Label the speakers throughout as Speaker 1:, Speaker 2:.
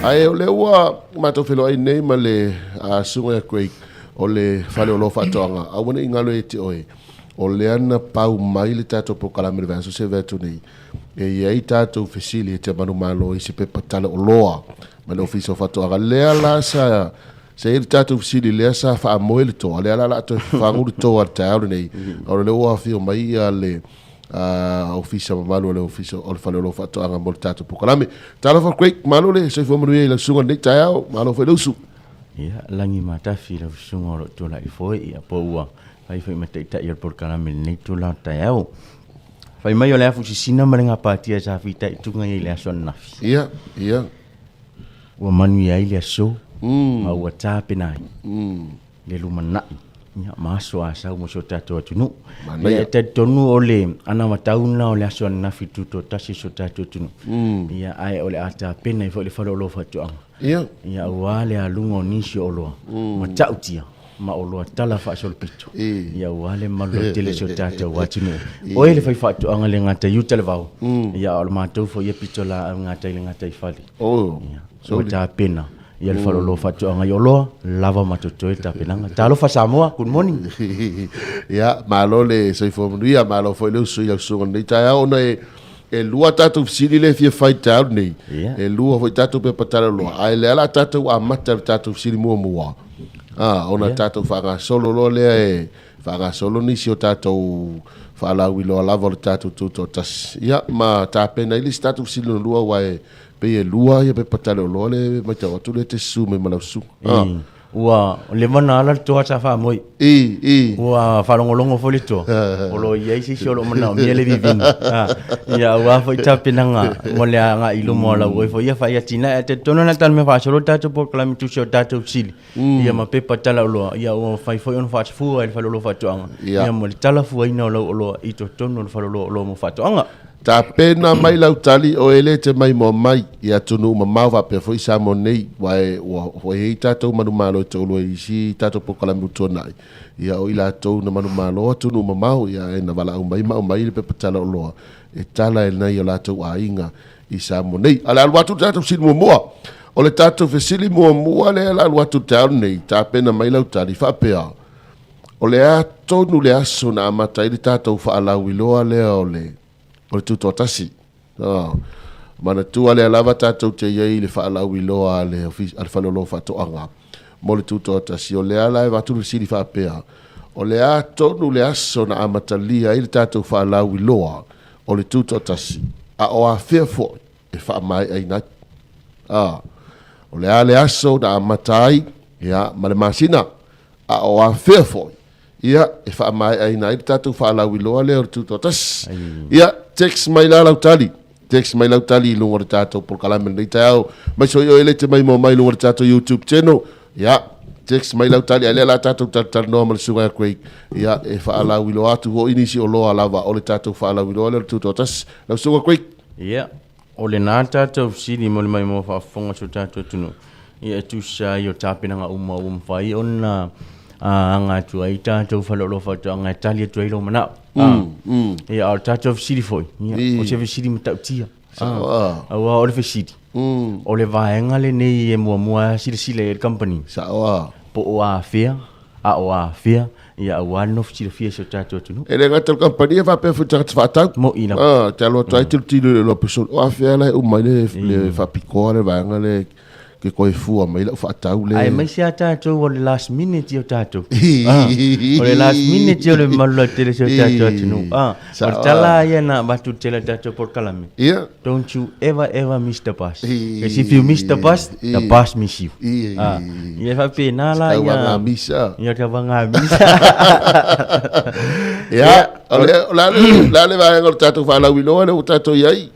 Speaker 1: Ae o lea ua matou feiloai nei ma le susuga ia Craig o le Fale o Oloa Faatoaga, aua ne i galo ia te oe, o lea na pau mai le tatou polokalame i le vaiaso se atu nei, e i ai tatou fesili e te manumalo i se pepa tala oloa mai le Ofisa o Faatoaga. Lea la sa sa i ai le tatou fesili lea sa faamoe le toa, lea la o le a toe fagu le toa i le taeao lenei, ona o lea ua afio mai ia le ofisa mamalu o le Ofisa o le Fale o Oloa Faatoaga mo le tatou polokalame. Talofa Craig, malo le soifua manuia i lau susuga i lenei taeao, malo foi le usu.
Speaker 2: Ia, lagi matafi i lau susuga o lo o tulai foi, ia po ua fai foi ma taitai o le polokalame i lenei itula o le taeao. Fai mai o le afu sisina ma le gapatia sa fitaituga i ai i le aso ananafi.
Speaker 1: Ia, ia.
Speaker 2: Ua manuia ai le aso, ma ua tapena ai le lumanai, ia, ma aso a sau mo si o tatou atunuu.
Speaker 1: Manaia.
Speaker 2: Ia, e talitonu o le anavatau lena o le aso ananafi tutoatasi o si o tatou atunuu. Ia, ae o le a tapena ai foi le fale o oloa faatoaga.
Speaker 1: Ia.
Speaker 2: Ia, aua le aluga o nisi o oloa matautia ma oloa tala faasolopito. Ia, aua le malu lautele o si o tatou atunuu. Oe le faifaatoaga le gata i uta le vao, ia, a o le matou foi ia pitolaau gata i le gataifale. Ia, ua tapena ia le fale o oloa faatoaga i oloa lava ma totoe le tapenaga. Talofa Samoa, good morning.
Speaker 1: Ia, malo le soifua manuia, malo foi le usu i lau susuga i lenei taeao ona e E lua tatou fesili lea e fia fai i le taeao lenei.
Speaker 2: Yeah.
Speaker 1: E lua foi tatou pepa talanoa. Ae lea la tatou amata i le tatou fesili muamua. Ah, ona yeah. tatou faagasolo loa lea e faagasolo nisi o tatou faalauiloa lava o le tatou tutoatasi. Ia, ma tapena ai le isi tatou fesili lona lua aua e pei e lua ia pepa talanoa lea e matau atu lea e te susu mai ma lau susuga. Ah.
Speaker 2: Ua leva ona ala le toa sa faamoe.
Speaker 1: I, i.
Speaker 2: Ua faalogologo foi le toa. O lo o i ai se isi o lo o manaomia le vivina. Ia aua foi tapenaga mo le agai i luma o lau oe foi ia fai atinae. Ae talitonu na tala mea faasolo tatou polokalame tusi o tatou fesili. Ia ma pepa tala oloa. Ia ua mafai foi ona faasafua e le Fale Oloa Faatoaga. Ia mo le talafuaina o lau oloa i totonu o le Fale Oloa mo Faatoaga.
Speaker 1: Tapena mai lau tali, o e le te maimoa mai i atunuu mamao faapea foi Samoa nei, aua e ua i ai tatou manumalo e toalua i isi tatou polokalame ua tuanai, ia o i latou na manumalo atunuu mamao, ia e na valaau mai ma aumai le pepa tala oloa e tala e nai o latou aiga i Samoa nei. A o le alu atu le tatou fesili muamua. O le tatou fesili muamua lea o le alu atu i le taeao lenei, tapena mai lau tali, faapea, O le a tonu le aso na amata ai le tatou faalauiloa lea o le o le Tutoatasi? Oh. Manatua lea lava tatou te i ai i le faalauiloa a le a le Fale o Faatoaga mo le Tutoatasi. O lea la e avatu le fesili faapea, o le a tonu le aso na amatalia ai le tatou faalauiloa o le Tutoatasi, a o afea foi e faamaeaina ai? Ah, o le a le aso na amata ai, ia, ma le masina? A o afea foi, ia, e faamaeaina ai le tatou faalauiloa lea o le Tutoatasi. Ia, text mai la lau tali. Text mai lau tali i luga o le tatou polokalame lenei taeao. Mai soi oe le te mai mo mai i luga o le tatou YouTube channel. Ia, text mai lau tali. A lea la tatou talatalanoa ma le susuga ia Craig. Ia, e faalauiloa atu foi nisi oloa lava o le tatou faalauiloa lea o le Tutoatasi. Lau susuga Craig.
Speaker 2: Ia, O lena tatou fesili mo le maimoa faafofoga o si o tatou atunuu, ia e tusa ai o tapenaga uma ua mafai ona aga atu ai tatou faleoloa faatoaga e tali atu ai lou manao. Ia, a o le tatou fesili foi, ia, o se fesili matautia. Aua o le fesili, o le vaega lenei e muamua silasila i ai le kamupani.
Speaker 1: Sao.
Speaker 2: Po o afea a o afea, ia aua le nofo silafia i si o tatou atunuu.
Speaker 1: E le gata o le kamupani e faapea foi i tagata faatau.
Speaker 2: Mo'i lava.
Speaker 1: Ah, te alu atu ai tilotilo i le oloa pesoli. O afea la e uma ai le, le faapitoa le vaega le ke koe fua mai lau faatau le.
Speaker 2: Aemaise lava tatou o le last minute o tatou. Ah, o le last minute o le mamalu lautele o si o tatou atunuu. Ah, o le tala lava ia na avatu i le tele o tatou polokalame.
Speaker 1: Ia.
Speaker 2: Don't you ever ever miss the bus. Because if you miss the bus, the bus miss you. Ah, ia faapena la
Speaker 1: ia. Tauvaga misa.
Speaker 2: Ia tauvaga misa.
Speaker 1: Ia, o le o la le la le vaega o le tatou faalauiloa lea ua tatou i ai.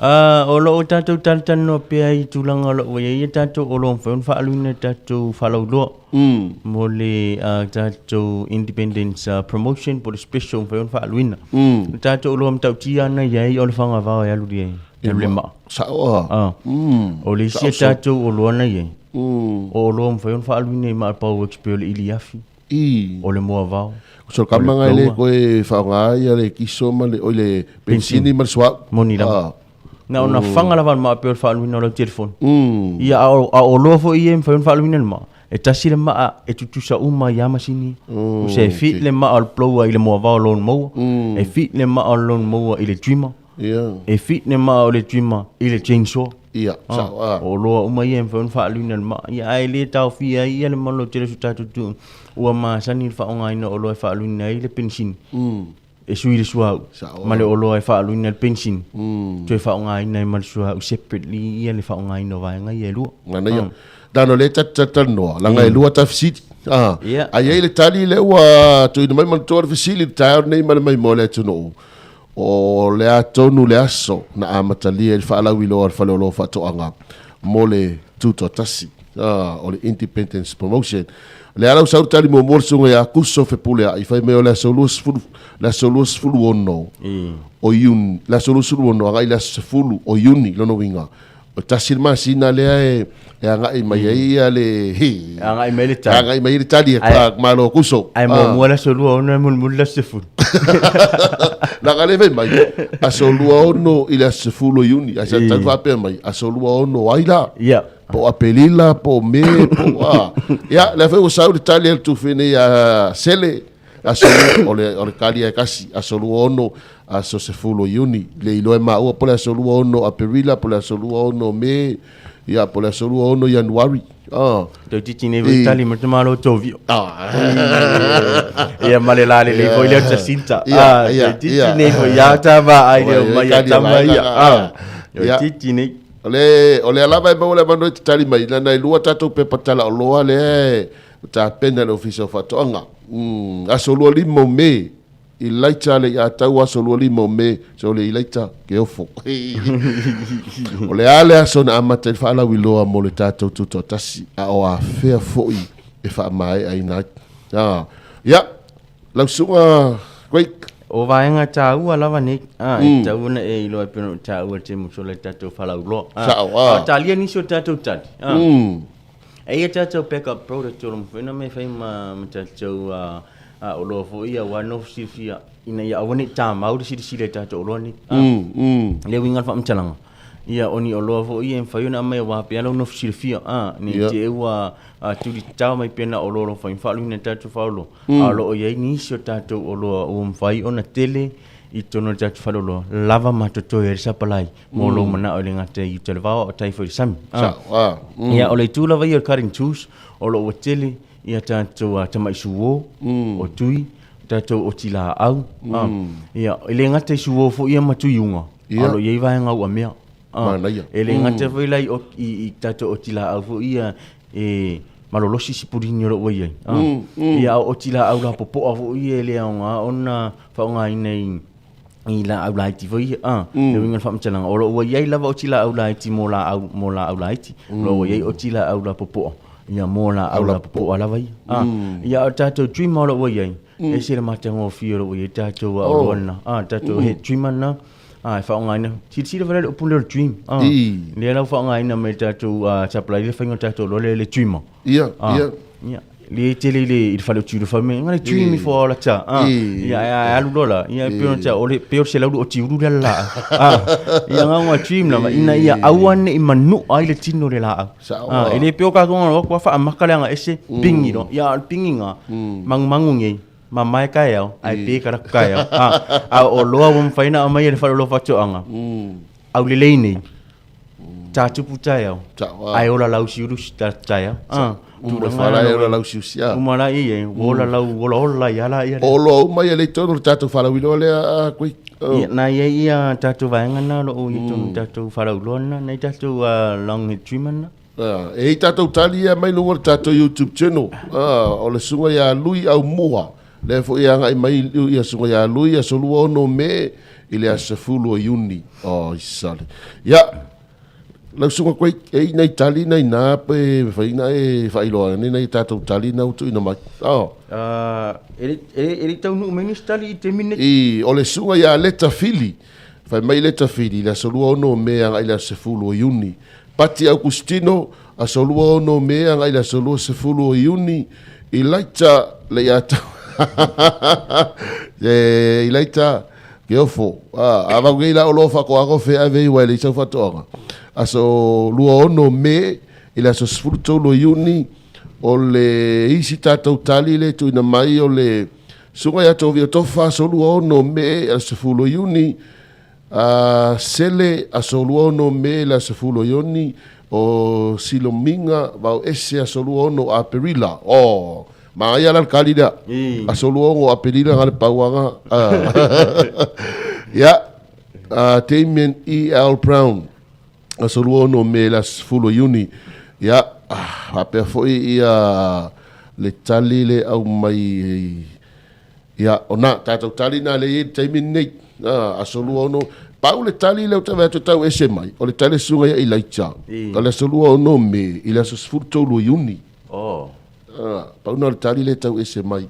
Speaker 2: Ah, o lo o tatou talatalanoa pea i tulaga o lo o i ai tatou oloa mafai ona faaaluina i tatou faalauiloa. Mo le tatou independence promotion po o le special mafai ona faaaluina. O tatou oloa matautia na i ai o le fagavao e alu i le alu le maa.
Speaker 1: Sao ah.
Speaker 2: Ah. O le isi a tatou oloa na i ai, o oloa mafai ona faaaluina i maa Power Works pei o le iliafi, o le moavao.
Speaker 1: So ka manga e le koe faaaoga ia le kiso ma le, oi le pensini ma le suauu.
Speaker 2: Moni lava. Na ona faga lava o le maa pei o le faaaluina o lau telefoni. Ia a o, a o oloa foi ia e mafai ona faaaluina i le maa, e tasi le maa e tutusa uma ai lava masini ia. Tusa e fit le maa o le blower i le moavao o le lawn mower, e fit le maa o le lawn mower i le trimmer, e fit le maa o le trimmer i le chainsaw.
Speaker 1: Ia, sao, a.
Speaker 2: O oloa uma ia e mafai ona faaaluina i le maa. Ia ae le taofia ai ia le mamalu tele o si o tatou atunuu ua masani i le faaaogaina o oloa e faaaluina ai le penisini. E sui le suauu ma le oloa e faaaluina le penisini, toe faaaogaina ai ma le suauu separately ia le faaaogaina o vaega ia e lua.
Speaker 1: Manaia. Tano le talanoa, laga e lua ta fesili. Ah, ai ai le tali le ua tuuina mai manatua le fesili le taeao lenei ma le maimoa le atunuu. O le a tonu le aso na amatalia i le faalauiloa a le Faleoloa o Faatoaga mo le Tutoatasi, ah, o le Independence Promotion. Le ala ua sau le tali muamua le susuga ia Kuso Fepuleai, fai mai o le aso 20, le aso 26 o Iuni, le aso 26 agai le aso 10 o Iuni, lona uiga, o tasi le masina lea e, e agai mai ai ia le
Speaker 2: he, agai mai le tali.
Speaker 1: Agai mai le tali e malo Kuso.
Speaker 2: Ai muamua le aso 26 e mulimuli le aso 10.
Speaker 1: Leaga le fai mai, aso 26 i le aso 10 o Iuni, ae sa tau faapea mai, aso 26 ai la.
Speaker 2: Ia.
Speaker 1: Po o Aperila, po o Me, po o a. Ia, lea foi ua sau le tali a le tufi nei a Sele, aso, o le, o le kali e kasi, aso 26, aso 10 o Iuni. Le iloa e maua po le aso 26 Aperila, po le aso 26 Me, ia, po le aso 26 Ianuari.
Speaker 2: Ah. Toeitiiti nei foi tali ma te malo tovio. Ah. Ia ma le la lelei foi lea o Jacinta.
Speaker 1: Ah,
Speaker 2: toeitiiti nei foi ia ta vaai lea o mai a tama ia. Ah. Toeitiiti nei.
Speaker 1: O le, o lea lava e maua le avanoa e te tali mai, leaga e lua tatou pepa talaoloa lea e tapena e le Ofisa o Faatoaga. Mm, aso 25 o Me, Ilaita le ia tau aso 25 o Me, so le Ilaita ke ofo. O le a le aso na amata i le faalauiloa mo le tatou tutoatasi, a o afea foi e faamaeaina ai. Ah, ia, lau susuga Craig.
Speaker 2: O vaega taua lava nei, a, e tatau ona e iloa e pei ona ou taua i le taimi ua sola i le tatou falauloa.
Speaker 1: A, Sao, a.
Speaker 2: A o talia nisi o tatou tali, a. E i ai tatou backup product o lo o mafai ona mea e fai ma, ma tatou a, a oloa foi ia aua nofo silafia ina ia aua ne i tamau le silasila i tatou oloa nei. A, le uiga o le faamatalaga, ia o ni oloa foi ia e mafai ona aumai aua pea lou nofo silafia, a, ne i te i ua tulitao mai pea na o oloa o lo o mafai ona faaaluina e tatou faaoloa. A o lo o i ai nisi o tatou oloa ua mafai ona tele i totonu o le tatou faleoloa lava ma totoe ai le sapalai mo lou manao e le gata i uta i le vao a o tai foi i le sami.
Speaker 1: Sao, a.
Speaker 2: Ia, o le itu lava ia o le cutting tools, o lo o ua tele ia tatou tamai suo, o tui, tatou oti laau. Ia, e le gata i suo foi ia ma tuiuga, a o lo o i ai vaega uamea.
Speaker 1: Manaia.
Speaker 2: E le gata foi la i tatou oti laau foi ia e malolosi sipulini o lo o ua i ai. Ia, a o oti laau lapopoa foi ia e le aoga ona faaaogaina i laau laiti foi ia. Le uiga o le faamatalaga, o lo o ua i ai lava oti laau laiti mo laau, mo laau laiti. O lo o ua i ai oti laau lapopoa ia mo laau lapopoa lava ia. Ia, a o tatou trimmer o lo o ua i ai, e ese le matagofie o lo o ua i ai tatou oloa lena. Tatou head trimmer lena. Ah, e faaaogaina. Silasila foi la i le upu lea o le dream. Ah, lea la ua faaaogaina mai e le tatou supply le faiga o le tatou oloa lea le dreamer.
Speaker 1: Ia, ia.
Speaker 2: Ia, le tele i le i le fale o Tiulu fai mai, nga le dream ifo ao lata. Ah, ia ai alu loa la. Ia e pei ona o le pei o le 120 lea le laau. Ah, ia nga nga dream lava ina ia aua ne i manua ai le tino o le laau.
Speaker 1: Ah,
Speaker 2: e le pei o kākou nga ua faamaka le aga ese pingi loa. Ia o le pingi nga magumagu nei. Mamae kaeao, ae pe karaku kaeao. A, a o oloa ua mafai ona aumai e le faleoloa faatoaga, aulelei nei, tātupu taeao, ae ola lausiulusi taeao.
Speaker 1: A, tulaga la e ola lausiusi,
Speaker 2: a. Uma la ia, ua ola lau, ola ola ia la ia.
Speaker 1: Oloa uma ia le i totonu o le tatou faalauiloa lea, a, Kui.
Speaker 2: Ia, na i ai ia tatou vaega na o lo o i totonu o tatou faalauiloa na, na i tatou long head trimmer na.
Speaker 1: E i tatou tali ia mai luga o le tatou YouTube channel. O le susuga ia Lui Aumua, lea foi e agai mai ia susuga ia Lui, aso 26 Me i le aso 10 o Iuni. Oi sale. Ia, lau susuga koe, e i nai tali nai nā pe mafai ona e faailoa ane nai tatou tali na ua tuuina mai.
Speaker 2: Oh. E le i taunuu mai nisi tali i taimi
Speaker 1: nei. I, o le susuga ia Leta Fili, fai mai Leta Fili i le aso 26 Me agai i le aso 10 o Iuni. Pati Augustino, aso 26 Me agai i le aso 20 o Iuni, i Laita le ia tau e, i Laita Keofo, a avau nei la o lo faatoaga o fea ave i ai le sau faatoaga. Aso 26 Me i le aso 13 o Iuni, o le isi tatou tali le tuuina mai o le susuga ia Tovio Tofa, aso 26 Me, aso 10 o Iuni, Sele, aso 26 Me i le aso 10 o Iuni, o Silomiga Vaoese, aso 26 o Aperila. Oh, manaia la le tali lea. Aso 26 o Aperila na le pauaga. Ia, Damien E. L. Brown, aso 26 Me i le aso 10 o Iuni. Ia, faapea foi ia le tali le aumai. Ia, o nā, tatou tali nā le i le taimi lenei. Aso 26, pau le tali lea ou te vaai atu e tau ese mai, o le tali a le susuga ia Elaija, o le aso 26 Me i le aso 13 o Iuni.
Speaker 2: Oh.
Speaker 1: Pau lena o le tali lea e tau ese mai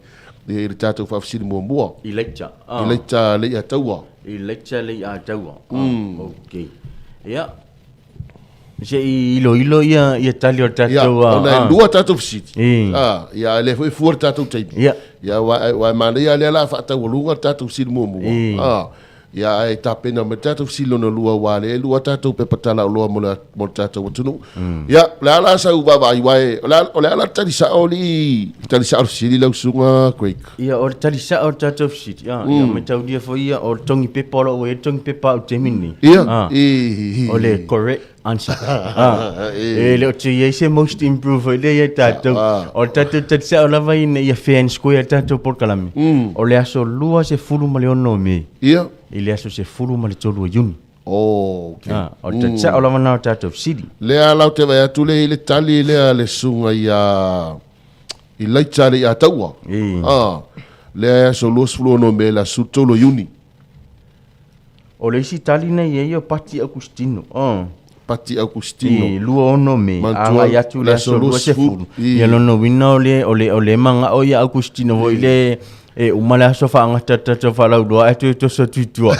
Speaker 1: i le tatou faafesili muamua.
Speaker 2: Elaija.
Speaker 1: Elaija Leiataua.
Speaker 2: Elaija Leiataua. Okay. Ia, Se i iloilo ia ia tali o le tatou
Speaker 1: a. Ona e lua tatou fesili. Ah, ia le foi fua le tatou taimi.
Speaker 2: Ia.
Speaker 1: Ia wa manaia lea la faataualuga le tatou fesili muamua. Ah. Ia ae tapena mai le tatou fesili lona lua aua lea e lua tatou pepa talaoloa mo le mo le tatou atunuu. Ia, o le a la sau vaavaai aua o le a la le tali sao alii, le tali sao o le fesili lau susuga Craig?
Speaker 2: Ia, o le tali sao o le tatou fesili, a, ia maitaulia foi ia, o le togi pepa o lo o ua i ai le togi pepa au i le taimi lenei.
Speaker 1: Ia,
Speaker 2: A, o le correct answer. A, e le o te i ai se most improved foi lea ia i tatou. O le tatou tali sao lava ina ia fair and square le tatou polokalame, o le aso 26 o Me i le aso 13 o Iuni.
Speaker 1: Oh, okay.
Speaker 2: A, o le tali sao lava lena o le tatou fesili.
Speaker 1: Lea la ou te vaai atu lea i le tali lea a le susuga ia Ilaita Leiataua. Ah, lea e aso 26 Me le aso 13 o Iuni.
Speaker 2: O le isi tali na i ai o Pati Augustino. Oh.
Speaker 1: Pati Augustino.
Speaker 2: I 26 Me, agai atu le aso 20. Ia lona uiga o le, o le, o le magao ia Augustino foi le e uma le aso faagata le tatou faalauiloa ae toe toso atu i tua.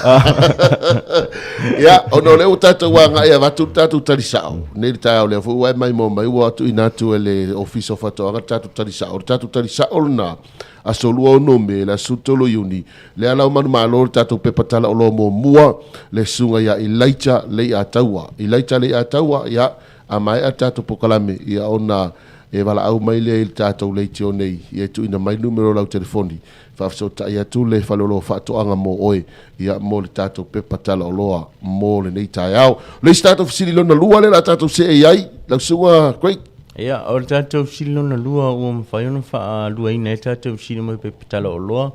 Speaker 1: Ia, ona o lea ua tatou agai e avatu le tatou tali sao, nei le taeao lea foi ua e maimoa mai ua tuuina atu e le Ofisa o Faatoaga le tatou tali sao. O le tatou tali sao lena, aso 26 Me, le aso 13 Iuni, lea la ua manumalo le tatou pepa talaoloa muamua, le susuga ia Elijah Leiataua. Elijah Leiataua, ia, a maea le tatou polokalame, ia ona e valaau mai lea i le tatou leitio nei, ia e tuuina mai le numera o lau telefoni, faafesootai atu le faleoloa faatoaga mo oe, ia, mo le tatou pepa talaoloa mo lenei taeao. O le isi tatou fesili lona lua lea o le a tatou see i ai, lau susuga Craig.
Speaker 2: Ia, o le tatou fesili lona lua ua mafai ona faaluaina ai le tatou fesili mo le pepa talaoloa,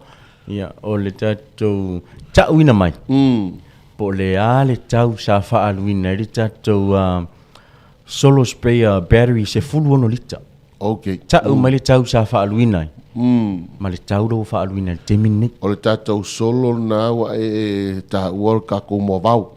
Speaker 2: ia, o le tatou ta'uina mai, po o le a le tau sa faaaluina ai le tatou Solo sprayer battery 16 lita.
Speaker 1: Ok.
Speaker 2: Ta'u mai le tau sa faaluina ai. Ma le tau lea ua faaluina i le taimi lenei.
Speaker 1: O le tatou solo lena ua e taua o le tatou moavao.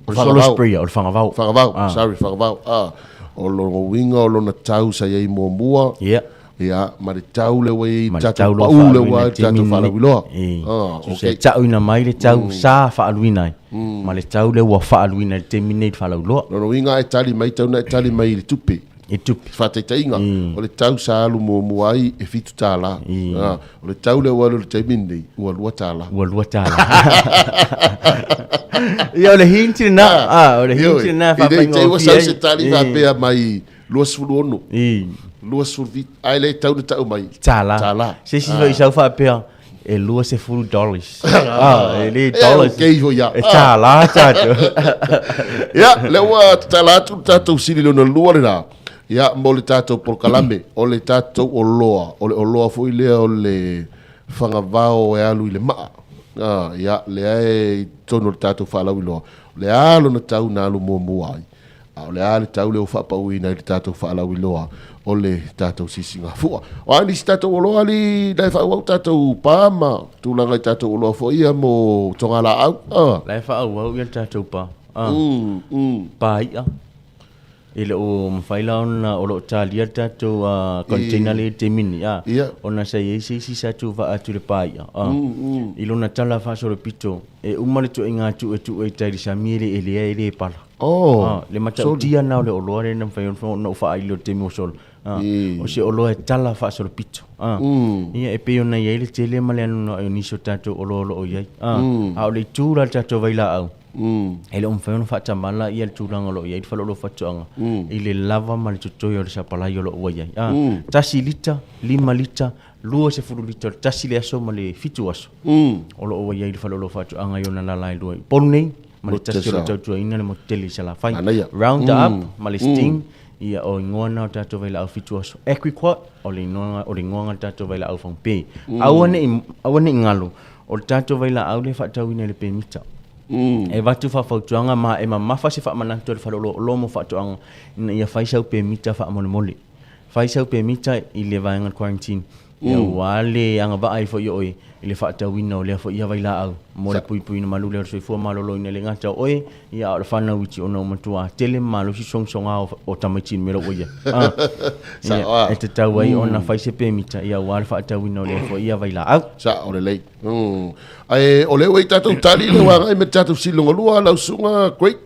Speaker 2: O le solo sprayer, o le fagavao.
Speaker 1: Fagavao, sorry, fagavao. Ah, o lona uiga o lona tau sa i ai muamua.
Speaker 2: Ia.
Speaker 1: Ia, ma le tau lea ua i ai, le tatou pau lea ua i ai, le tatou faalauiloa.
Speaker 2: Ah, ok. So, ta'uina mai le tau sa faaluina ai, ma le tau lea ua faaluina i le taimi lenei i le faalauiloa.
Speaker 1: Lona uiga e tali mai, tau na e tali mai i le tupe.
Speaker 2: I le tupe.
Speaker 1: Faataitaiga, o le tau sa alu muamua ai e $7. Ah, o le tau lea ua alu i le taimi lenei, ua $2.
Speaker 2: Ua $2. Ia, o le hint lena. Ah, o le hint lena e
Speaker 1: faafaigofiai. I ne i te i ua sau se tali faapea mai 26. 27, ae le tau na tau mai.
Speaker 2: Tala.
Speaker 1: Tala.
Speaker 2: Se isi foi sau faapea, e 20 dollars. Ah, e le dollars.
Speaker 1: E okay foi ia.
Speaker 2: E tala tatou.
Speaker 1: Ia, lea ua tatala atu le tatou sili lona lua lena. Ia, mo le tatou polokalame, o le tatou oloa, o le oloa foi lea o le fagavao e alu i le maa. Ah, ia, lea e i totonu o le tatou faalauiloa. O le a lona tau na alu muamua ai. A o le a le tau lea ua faapauina i le tatou faalauiloa o le tatou sisigafua. O a nisi tatou oloa alii la e faaauau tatou pa ma tulaga i tatou oloa foi ia mo togalaau?
Speaker 2: La e faaauau ia le tatou pa. Pa i'a. E le o mafai la ona o lo o talia le tatou container lea i le taimi lenei, a, ona sa i ai se isi sa tuuvaa atu i le paia, a, i lona tala faasolopito, e uma le tuuaiga atu e tuu ai i tai i le sami e le elea e le pala.
Speaker 1: Oh,
Speaker 2: Le matautia lena o le oloa lea na mafai ona ou faailo i le taimi ua sola. O se oloa e tala faasolopito. Ia e pei ona i ai le tele ma le anoanoai o nisi o tatou oloa o lo o i ai. A o le itu la i le tatou vailaau, e le o mafai ona faatamala ia le tulaga o lo o i ai le faleoloa faatoaga i le lava ma le totoe o le sapalai o lo o ua i ai. 1 lita, 5 lita, 20 lita o le tasi le aso ma le 7 aso o lo o ua i ai le faleoloa faatoaga i ona lala e lua i Upolu nei ma le tasi o lo o tautuaina le motu tele i Salafai. Round up ma le Sting, ia o igoa na o tatou vailaau 7 aso. Equiquat, o le igoa o le igoa o le tatou vailaau fagupē. Aua ne i, aua ne i galo, o le tatou vailaau lea e faatauina i le pemita. E avatu faafautuaga ma e mamafa se faamanatu a le faleoloa oloa mo faatoaga ina ia fai sau pemita faamolemole. Fai sau pemita i le vaega o le quarantine ia aua le agavaa ai foi o oe i le faatauina o lea foi ia vailaau mo le puipuiina malu lea o le soifua maloloina e le gata o oe ia a o le fanau iti ona ua matua tele ma malosi sogasoga o tamaiti i le mea la ua i ai.
Speaker 1: Sao
Speaker 2: E tatau ai ona fai se pemita ia aua le faatauina o lea foi ia vailaau.
Speaker 1: Sao lelei. Ae o lea ua i tatou tali le ua agai me tatou fesili lua lau susuga Craig.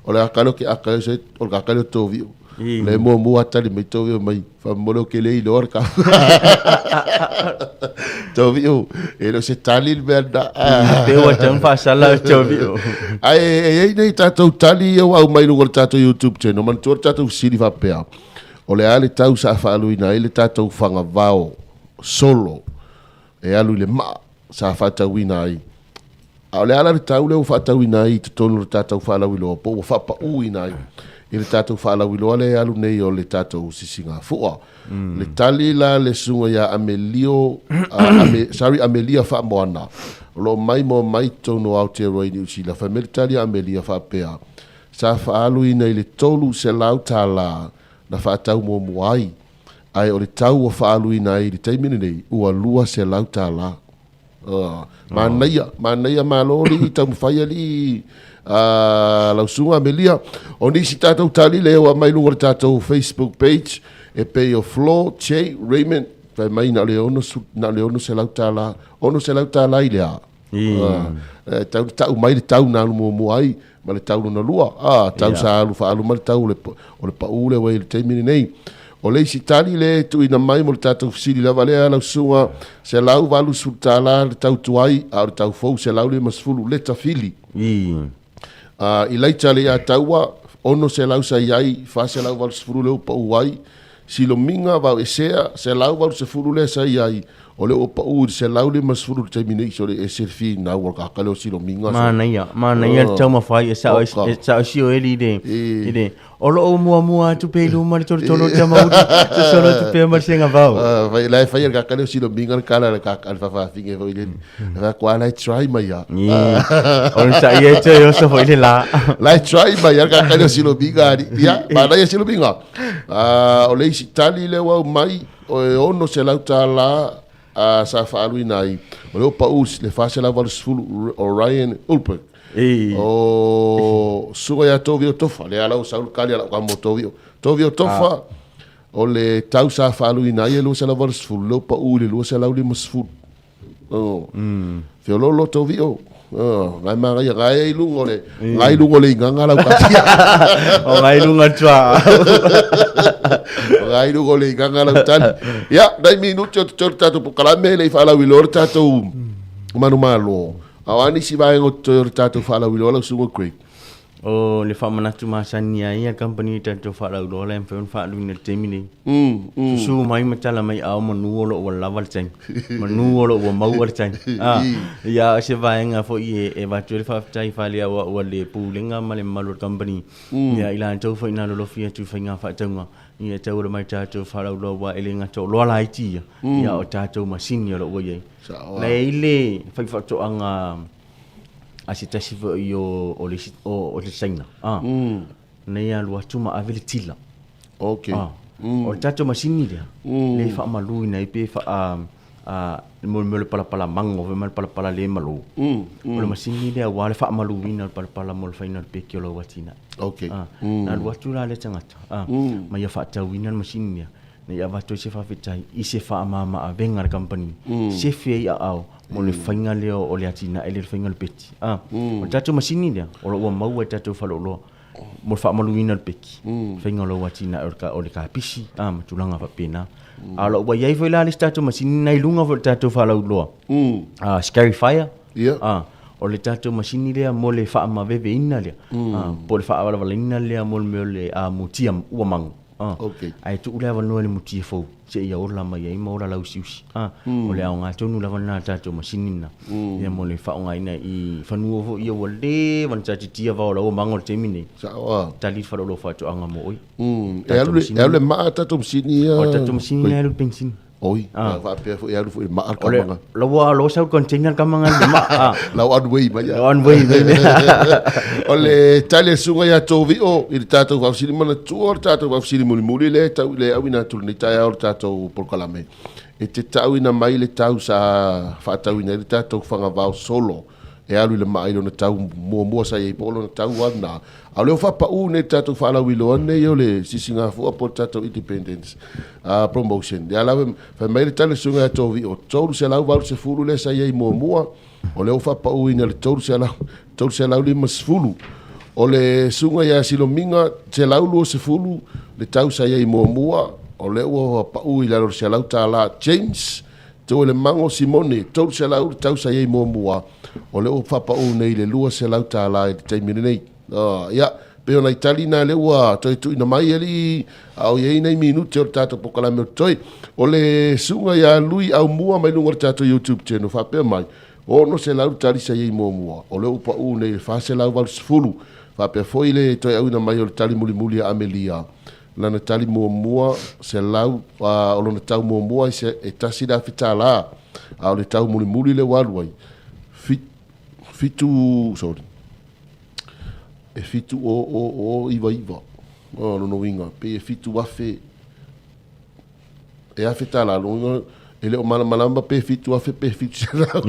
Speaker 1: O le aka lea o ke aka se o le aka lea o Tovio. Le muamua tali mai Tovio mai faamolemole ou te le iloa le ka. Tovio, e le o se tali le mea lena.
Speaker 2: Pe ua tatau ona faasala Tovio.
Speaker 1: Ae e i ai nei tatou tali ia ua aumai i luga o le tatou YouTube channel, manatua le tatou fesili faapea, o le a le tau sa faaluina ai le tatou fagavao solo e alu i le maa sa faatauina ai. A o le a la le tau lea ua faatauina ai i totonu o le tatou faalauiloa po ua faapauina ai i le tatou faalauiloa lea e alu nei o le tatou sisigafua. Le tali la le susuga ia Amelio, sorry, Amelia Faamoana, o lo o mai moa mai totonu o Aotearoa i Niu Sila. Fai mai le tali a Amelia faapea, sa faaaluina i le $300 na faatau muamua ai, ae o le tau ua faaaluina ai i le taimi lenei, ua $200. Manaia, manaia malo alii taumafai alii lau susuga Amelia. O nisi tatou tali lea ua aumai luga o le tatou Facebook page e pei o Flo J Raymond fai mai na o le $600, $600 i le a? E tau tau mai le tau na alu muamua ai ma le tau lona lua. Tau sa alu faaalu mai le tau o le pau lea ua i le taimi lenei. O le isi tali lea e tuuina mai mo le tatou fesili lava lea lau susuga, $180 le tau tuai, a o le tau fou $150 le tafili. Ilaita Leiataua, $600 sa i ai, $480 lea ua pau ai. Silomiga Vaoesea, $180 lea sa i ai, o lea ua pau i le $150 i le taimi nei, so le ese le finau o le tagata lea o Silomiga.
Speaker 2: Manaia, manaia le taumafai e sao e sao si o eli i le, i le O lo o muamua atu pea i luma le tolotolo o le tama uli, sosolo atu pea ma le sega vao.
Speaker 1: Fai, la e fai e le kaka lea o Silomiga le kala le kaka le fafafine foi lele. E fai atu, la e try mai a.
Speaker 2: O le saia e toe oso foi le la.
Speaker 1: La e try mai a le kaka lea o Silomiga ali. Ia, manaia Silomiga. O le isi tali lea ua aumai, o e $600 sa faaaluina ai, o lea ua pau le 480 o Ryan Ulberg. O susuga ia Tovio Tofa, lea la ua sau le kali a lau kamo Tovio. Tovio Tofa, o le tau sa faaaluina ai e 280, lea ua pau i le 250. Oh. Feololo Tovio. Oh, ngai magaia ngai ai luga o le ngai luga o le igaga lau katia.
Speaker 2: O ngai luga tua.
Speaker 1: Ngai luga o le igaga lau tali. Ia, nai minuti o totoe o le tatou polokalame le i faalauiloa le tatou manumalo. A o a nisi vaega o totoe o le tatou faalauiloa lau susuga Craig?
Speaker 2: O le faamanatu masani ai a le kamupani i tatou faalauiloa la e mafai ona faaaluina i le taimi lenei. Susu mai ma tala mai ao manu o lo o ua lava le taimi. Manu o lo o ua maua le taimi. Ia o se vaega foi e avatu ai le faafetai faaleauau a le Pulega ma le mamalu o le kamupani. Ia i latou foi na lolofi atu i faiga faatauga ia e tauala mai tatou faalauiloa aua e le gata o oloa laiti ia, ia a o tatou masini o lo o ua i ai. Na i ai le faifaatoaga a se tasi foi o, o le, o, o le Saina, ah, na ia alu atu ma ave le tila.
Speaker 1: Okay.
Speaker 2: Ah, O le tatou masini lea, lea e faamaluina ai pe faa, Mo le mea o le palapala mago foi ma le palapala le malo. O le masini lea aua le faamaluina o le palapala mo le faiga o le peki o lau atinae.
Speaker 1: Okay.
Speaker 2: Na alu atu la lea tagata ma ia faatauina le masini lea, ina ia avatu ai se faafetai i se faamama-avega a le kamupani, sefe ai aao mo le faiga lea o le atinae lea, le faiga o le peti. O le tatou masini lea, o lo o ua maua e tatou faleoloa mo le faamaluina o le peki, faiga o lau atinae o le kapisi ma tulaga faapena. A o lo o ua i ai foi la le isi tatou masini na i luga foi o le tatou faalauiloa, scarifier, o le tatou masini lea mo le faamaveveina lea, po o le faavalavalaina lea mo le mea o le mutia ua mago.
Speaker 1: Okay.
Speaker 2: Ae tuu le avanoa i le mutia fou seia ola mai ai ma ola lausiusi. O le aoga tonu lava lena a le tatou masini lena. Ia mo le faaaogaina i fanua foi ia ua leva ona taatitia vao o la ua mago i le taimi nei.
Speaker 1: Sao a.
Speaker 2: Tali le faleoloa faatoaga mo oe.
Speaker 1: E alu e alu le maa tatou masini ia.
Speaker 2: O le tatou masini lena e alu i le penisini.
Speaker 1: Oi, ah. faapea foi e alu foi i le maa le kamaga.
Speaker 2: La ua lo sau container le kamaga i le maa. Ah.
Speaker 1: Lau on way mai.
Speaker 2: Lau on way mai.
Speaker 1: O le tali a suga ia Tovio i le tatou faafesili manatua o le tatou faafesili mulimuli lea e tau i le auina atu i lenei taeao o le tatou polokalame. E te tauina mai le tau sa faatauina ai le tatou fagavao solo e alu i le maa i lona tau muamua sa i ai po o lona tau lava lena. A o lea ua faapau nei le tatou faalauiloa nei o le Sisigafua po o le tatou Independence Promotion. Ia lava, fai mai le tali a le Susuga ia Tovio, 380 lea sa i ai muamua, o lea ua faapauina i le 350. O le Susuga ia Silomiga, 120 le tau sa i ai muamua, o lea ua pau i lalo o le $100. James Tualemago Simone, 300 le tau sa i ai muamua, o lea ua faapau nei i le $200 i le taimi lenei. Ia, pei o nai tali na lea ua toe tuuina mai alii, a o i ai nai minute o le tatou polokalame o totoe. O le susuga ia Lui Aumua mai luga o le tatou YouTube channel faapea mai, 600 le tali sa i ai muamua, o lea ua pau nei i le 480. Faapea foi le toe auina mai o le tali mulimuli a Amelia, Lana tali muamua, 100, a o lona tau muamua e $1,000, a o le tau mulimuli lea ua alu ai, fitu, sorry, e 70099. O lona uiga, pei e 7,000, e $1,000, lona uiga, e le o malamalama pe 7,000 pe 700.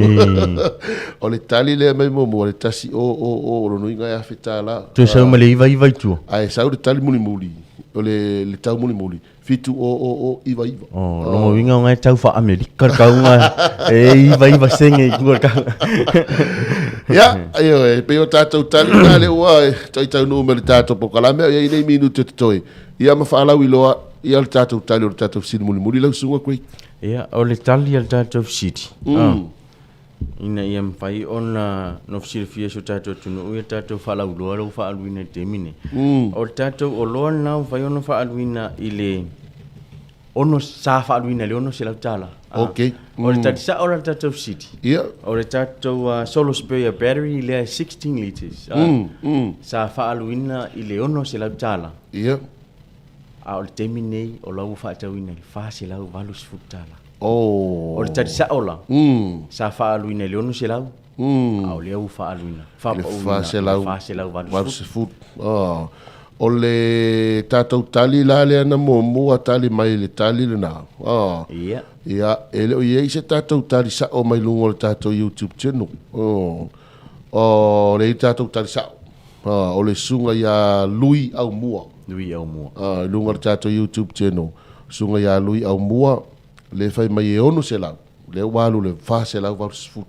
Speaker 1: O le tali lea mai muamua, le 1 0 0 0, o lona uiga e $1,000.
Speaker 2: Toe sau ma le 99 i tua.
Speaker 1: Ae sau le tali mulimuli, o le tau mulimuli, 7 0 0 0 9 9.
Speaker 2: O, lona uiga o nga e tau faa-Amerika le kauga e 99 sene i tua le kauga.
Speaker 1: Ia, ioe, pei o tatou tali na lea ua toe taunuu mai le tatou polokalame, o i ai nei minute o totoe. Ia ma faalauiloa ia le tatou tali o le tatou fesili mulimuli lau susuga Craig.
Speaker 2: Ia, o le tali a le tatou fesili, ina ia mafai ona nofo silafia e si o tatou atunuu ia tatou faalauiloa lea ua faaaluina i le taimi nei. O le tatou oloa lena ua mafai ona faaaluina i le ono, sa faaaluina i le $600.
Speaker 1: Okay.
Speaker 2: O le tali sao la le tatou fesili.
Speaker 1: Ia.
Speaker 2: O le tatou solar sprayer battery lea e 16 litres. Sa faaaluina i le $600.
Speaker 1: Ia.
Speaker 2: A o le taimi nei, o la ua faatauina i le $480.
Speaker 1: Oh.
Speaker 2: O le tali sao la, sa faaaluina i le 600, a o lea ua faaaluina, faapauina i le 480.
Speaker 1: Oh. O le tatou tali la lea na muamua tali mai i le tali lena. Oh.
Speaker 2: Ia.
Speaker 1: Ia, e le o i ai se tatou tali sao mai luga o le tatou YouTube channel. Oh. O le tatou tali sao. O le susuga ia Lui Aumua.
Speaker 2: Lui Aumua.
Speaker 1: I luga o le tatou YouTube channel. Susuga ia Lui Aumua, lea e fai mai e 600, lea ua alu i le 480.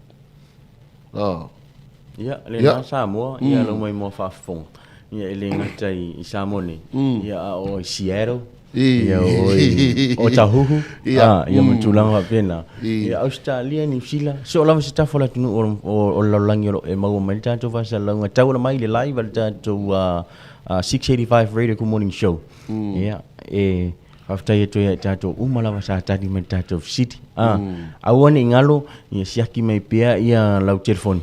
Speaker 2: Ia, lena Samoa, ia lau maimoa faafofoga. Ia e le gata i Samoa nei, ia a o i Seattle, Ia o i Otahuhu, ia ma tulaga faapena. Ia Ausetalia, Niu Sila, so lava se tafa o le atunuu o le lalolagi o lo o e maua mai le tatou faasalalauga e tauala mai i le live a le tatou 685 Radio Good Morning Show. Ia, e faafetai atu ai ia i tatou uma lava sa tali mai i le tatou fesili. Aua ne i galo, ia siaki mai pea ia lau telefoni.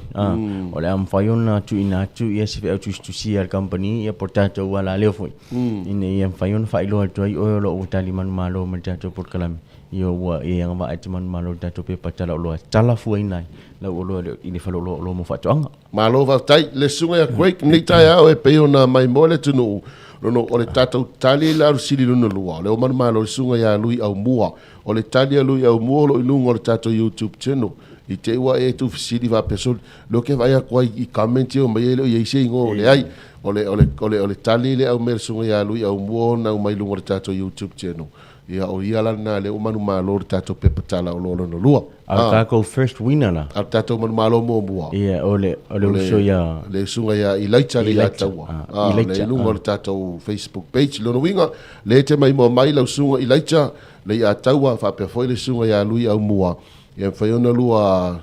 Speaker 2: O le a mafai ona tuuina atu ia se feau tusitusia a le kamupani ia po o le tatou alaleo foi. Ina ia mafai ona faailoa atu ai oe o lo o ua tali manumalo ma le tatou polokalame, ia ua e agavaa e te manumalo i le tatou pepa talaoloa e talafuaina ai lau oloa i le faleoloa oloa mo faatoaga.
Speaker 1: Malo faafetai le susuga ia Craig lenei taeao e pei ona maimoa le atunuu. Lona, o le tatou tali la o le fesili lona lua, o le o manumalo le susuga ia Lui Aumua. O le tali a Lui Aumua o lo o i luga o le tatou YouTube channel. I te i ua e tuufesili faapea, sole, lea ou te vaai atu ai i comment ia e omai e le o i ai se igoa, leai. O le, o le, o le, o le tali lea e aumai e le susuga ia Lui Aumua ona aumai i luga o le tatou YouTube channel. Ia, o ia la lena lea ua manumalo i le tatou pepa tala o loa lona lua.
Speaker 2: A o le tatou first winner la.
Speaker 1: A o le tatou manumalo muamua.
Speaker 2: Ia, o le, o le uso ia.
Speaker 1: Le susuga ia Elaija Leiataua. Elaija. Le i luga o le tatou Facebook page. Lona uiga, lea e te maimoa mai lau susuga Elaija Leiataua faapea foi le susuga ia Lui Aumua. Ia mafai ona lua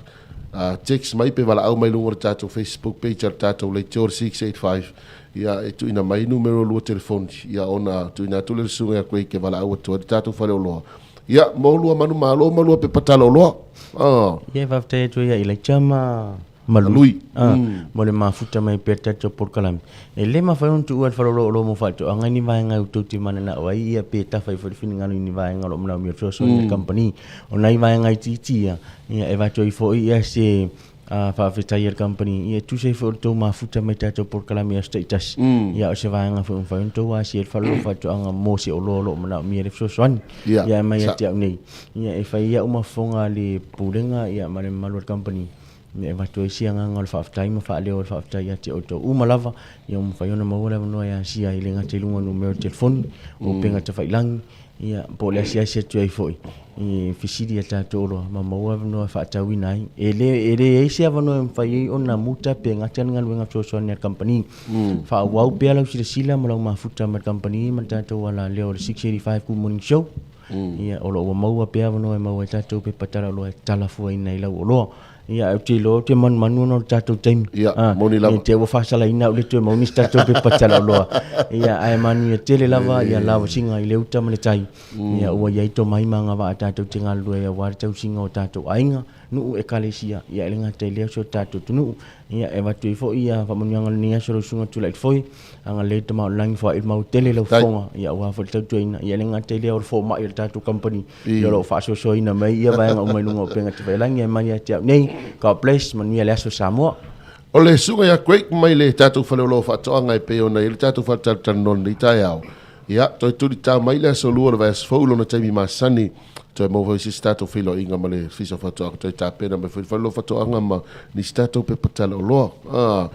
Speaker 1: text mai pe valaau mai luga o le tatou Facebook page a le tatou Leitio 685 ia e tuuina mai numera o lua telefoni ia ona tuuina atu lea i le susuga ia Craig e valaau atu ai le tatou faleoloa ia mo lua manumalo ma lua pepa tala oloa.
Speaker 2: Ia faafetai atu ai ia Elijah ma ma Lui mo le mafuta mai pea le tatou polokalame. E le mafai ona tuua e le faleoloolo mo faatoaga ni vaega e outou te mananao ai ia pe tafa ai foi le finagalo i ni vaega o lo o manaomia fesoasoani a le kamupani. O nai vaega itiiti ia, ia e avatu ai foi ia se faafetai a le kamupani ia e tusa ai foi o le tou mafuta mai tatou polokalame i aso taitasi. Ia o se vaega foi e mafai ona outou asia ai le faleoloolo faatoaga mo se oloa o lo o manaomia le fesoasoani. Ia e aumai ia te au nei. Ia e fai ai au ma fofoga a le Pulega ia ma le mamalu o le kamupani. E avatu ai se agaga o le faafetai ma faaleo le faafetai ia te outou uma lava, ia ua mafai ona maua le avanoa e asia ai le gata i luga o numera o telefoni, o upega tafailagi, ia po o le asiasi atu ai foi i fesili a tatou oloa ma maua avanoa e faatauina ai. E le e leai se avanoa e mafai ai ona muta pe gata le galuega fesoasoani a le kamupani. Faaauau pea lau silasila ma lau mafuta ma le kamupani ma le tatou alaleo o le 685 Good Morning Show. Ia, o lo o ua maua pea avanoa e maua ai tatou pepa talaloa e talafuaina i lau oloa. Ia, ae ou te iloa ou te manumanu ona o le tatou taimi.
Speaker 1: Ia, moni lava.
Speaker 2: Ne i te i ua faasalaina au le toe maua nisi tatou pepa talaloa. Ia, ae manuia tele lava ia lavasiga i le uta ma le tai. Ia, ua i ai tomai ma agavaa tatou te galulue ai aua le tausiga o tatou aiga, nuu, ekalesia, ia e le gata i lea o si o tatou atunuu. Ia, e avatu ai foi ia faamanuiaga o lenei aso lau Susuga Tulai Foe, agalelei le Tama o le Lagi foai le mau tele lau fofoga, ia aua foi le tautuaina, ia e le gata i lea o le fomai o le tatou company, ia o lo o faasoasoaina mai ia vaega uma i luga o upega tafailagi, ae mai ia te au nei, God bless, manuia le aso Samoa.
Speaker 1: O le Susuga ia Craig mai le tatou faleoloa o faatoaga e pei ona i ai le tatou faatalatalanoa i lenei taeao. Ia, toe tulitao mai le aso Lua o le vaiaso fou i lona taimi masani. Toe maua foi se isi tatou feiloaiga ma le Ofisa o Faatoaga, toe tapena mai foi le Faleoloa o Faatoaga ma nisi tatou pepa tala oloa.